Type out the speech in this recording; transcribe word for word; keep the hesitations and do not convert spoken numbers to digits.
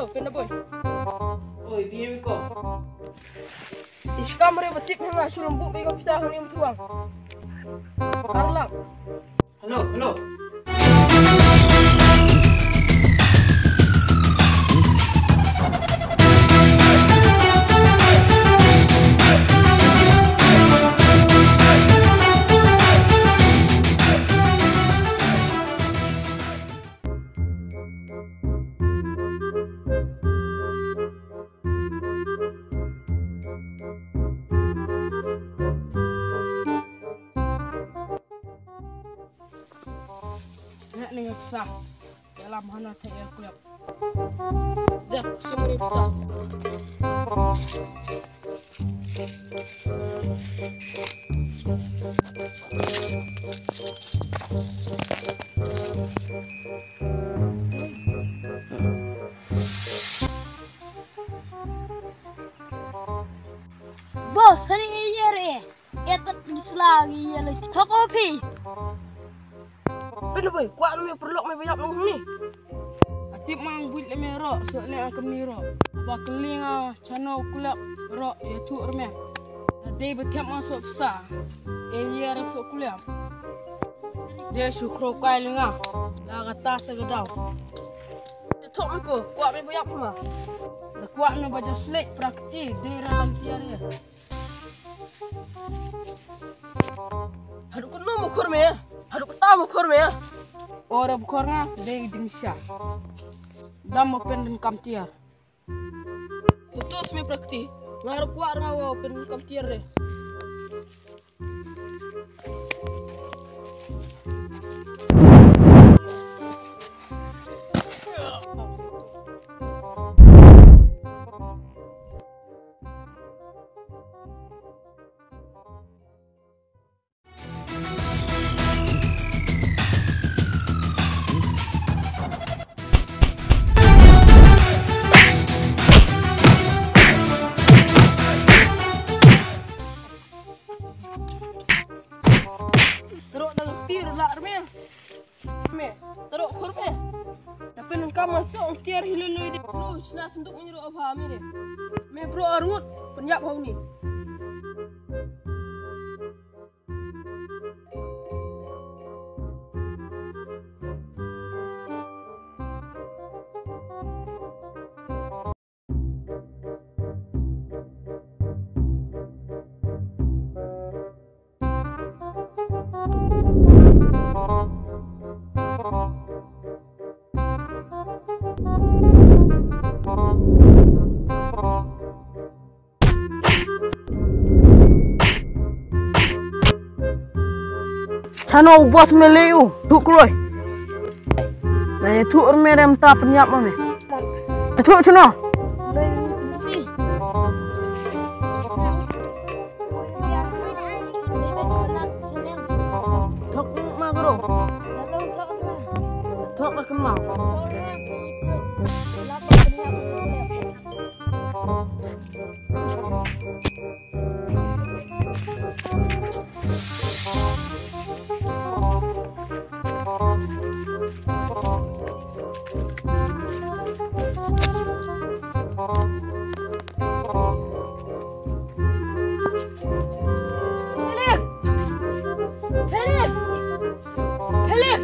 Hello, pynda boi. Oi, bia ko. Iskam re ba tip hynga shurum bu bego pisa hynga mthuang. Arlap. Hello, hello. Nek ni pisa. Dalam hana te ya kulap. Sudah, semua ni pisa. Boss, hari iya re. Ïa tat ngi sla ngi ïa le thok o phi. Pynda boi, kwah me pyrlok me ba ïap nong ni. Atip mang buit le me ro, so le a kami ro. Ba kling a chano kulap ro ïa thu me. Dei ba thiap ma so psa. E ïa ra so kulap. Dei shu kro kai le nga. La ga ta sa ga dau. Thok me ko, kwah me ba ïap ma. Kwah me ba just lek prakti, dei ra lam tiar ïa. Haduh kano mo khor me? Haduh kata mo khor me? Ora bukhor nga dei jingsha. Dam mo pen den kam tiar. Tutus me prakti. Nga rukwah nga wa pen kam tiar de. Teruk dah tir lah, Rmel. Me, teruk khur me. Tapi nang kam masuk tiar hilului de. Lu, sina senduk menyeru apa me de. Me bro arngut, penyap hau ni. Chano u boss me lei u, thu kloi. Na ye thu me rem ta penyap ma me. Thu chano. Thok ma bro. Thok ma kema. Philip! Philip! Philip!